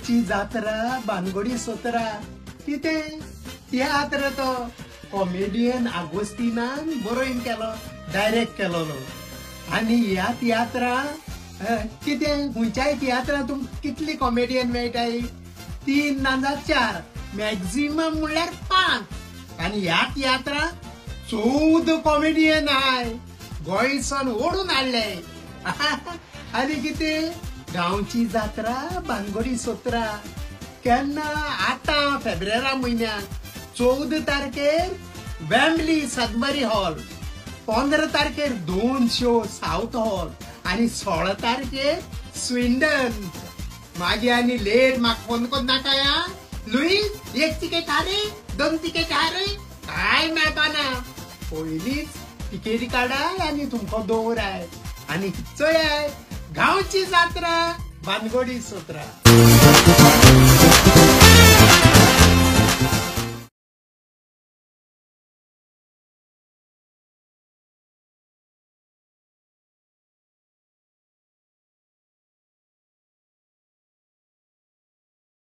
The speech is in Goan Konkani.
गांवची जात्रा बानगोडी सोत्रा कितें तियात्र तो कॉमेडियन आगोस्तिनान बरोवन केलो, डायरेक्ट केलोलो. आनी ह्या तियात्रा कितें खंयच्याय तियात्रां तुमकां कितली कॉमेडियन मेळटाय? 3 ना जाल्यार 4, मॅक्झिमम म्हणल्यार 5. आनी ह्या तियात्रां 14 कॉमेडियन आहाय, गोंयसान ओडून हाडले. आनी कितें गांवची जात्रा बानगोडी सोत्रा केन्ना? आतां फेब्रेरा म्हयन्याक 14 तारखेर वेम्बली सदबरी हॉल, 15 तारखेर 2 शो सावथ हॉल आनी 16 तारखेर स्विंडन. मागीर आनी लेट म्हाका फोन कर नाका या लुईस, 1 तिकेट हा रे, 2 तिकेट हा रे, काय मेळपाना. पयलींच तिकेटी काडाय आनी तुमकां दवराय आनी चोयाय गांवची जात्रा बानगोडी सोत्रा.